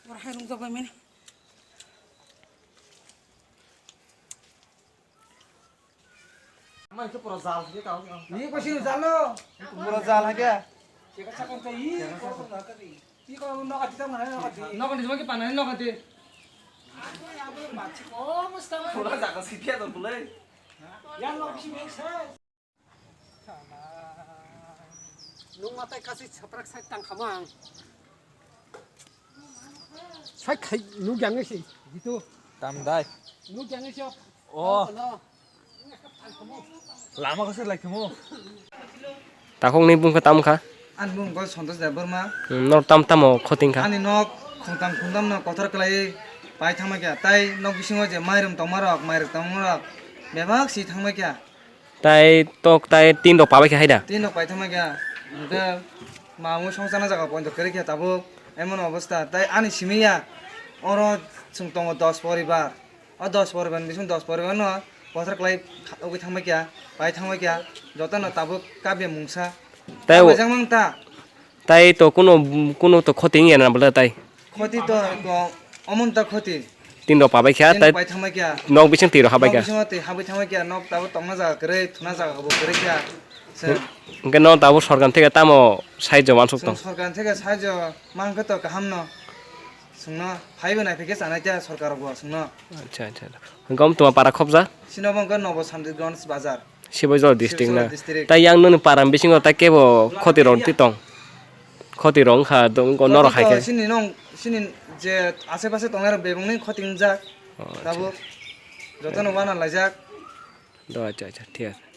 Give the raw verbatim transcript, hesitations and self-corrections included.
Oro hai rung jagoi mani. Ama itu pura jal, dia tahu. Ni ko sini jalo. Pura jal hai kya? Siapa siapa itu? Ih, kau nggak kati, nggak kati. Nggak kati, cuma kita panen nggak kati. Aku ya, aku baca. Oh, mesti. Pura jal, siapa tuh boleh? Yang lo bisa. Nung matai kasi saprak sai tang khamang. Sai khai nung yang si gitu. Tam dai. Nung yang si. Oh. Lama kasi lai khamu. Takhok ni bung kha tam kha. An bung ko Santosh Debbarma. Hmm, nor tam tamo khoting kha. Ani nok khungtam khungtam no kotor klai pai thama kya. Tai nok bisingo je mairum tongma rok, mairum tongma rok. Bebak si thangma kya. Tai tok tai tin rok pabai khe hai da. Tin rok paithama kya. Hwnkhe mamung songchana jaga poito kwrwi khe tabuk emon obostha. Tai ani simi ya oro chwng tongo dos poribar. O dos poribar ni bising dos poribar no kothar kwlai ugwi thangbai kya, pai thangbai kya. Jotono tabuk kabya mungsa. Tai o- Kabajak mang ta. Tai to kuno, kuno to khoti wngya na bwle tai. Khoti to ko, omo ta khoti. Tin rok pabai kha, tin tai pai thangbai kha. Nok bising twi rok habai kha. Nok bising twi habai thangbai kha, nok tabo tongna jaga kwrwi, thuna jaga bo kwrwi kha. Hwnkhe no tabo sorkar theke tamo sahajyo mansuk tong? Sorkar theke sahajyo mankhe to kaham no. Chwngno phaibo naiphai khe chanai kha sorkar bo chwngno. Acha, acha. Hwnkhe omo tuma para khobja? Sino bo hwnkhe Nobo Sandikganj bazar. Sibaijor district na. Sibaijor district. Tai yang nini param bisingo tai kebo khoti rok ti tong. Khoti rok wngkha, norok hai khe. Sini nong, sini je ase pase tongnai rok bebak ni khoti wngjak. Oh, acha. Tabuk jotono wana laijak. Do, acha, acha, thik ase.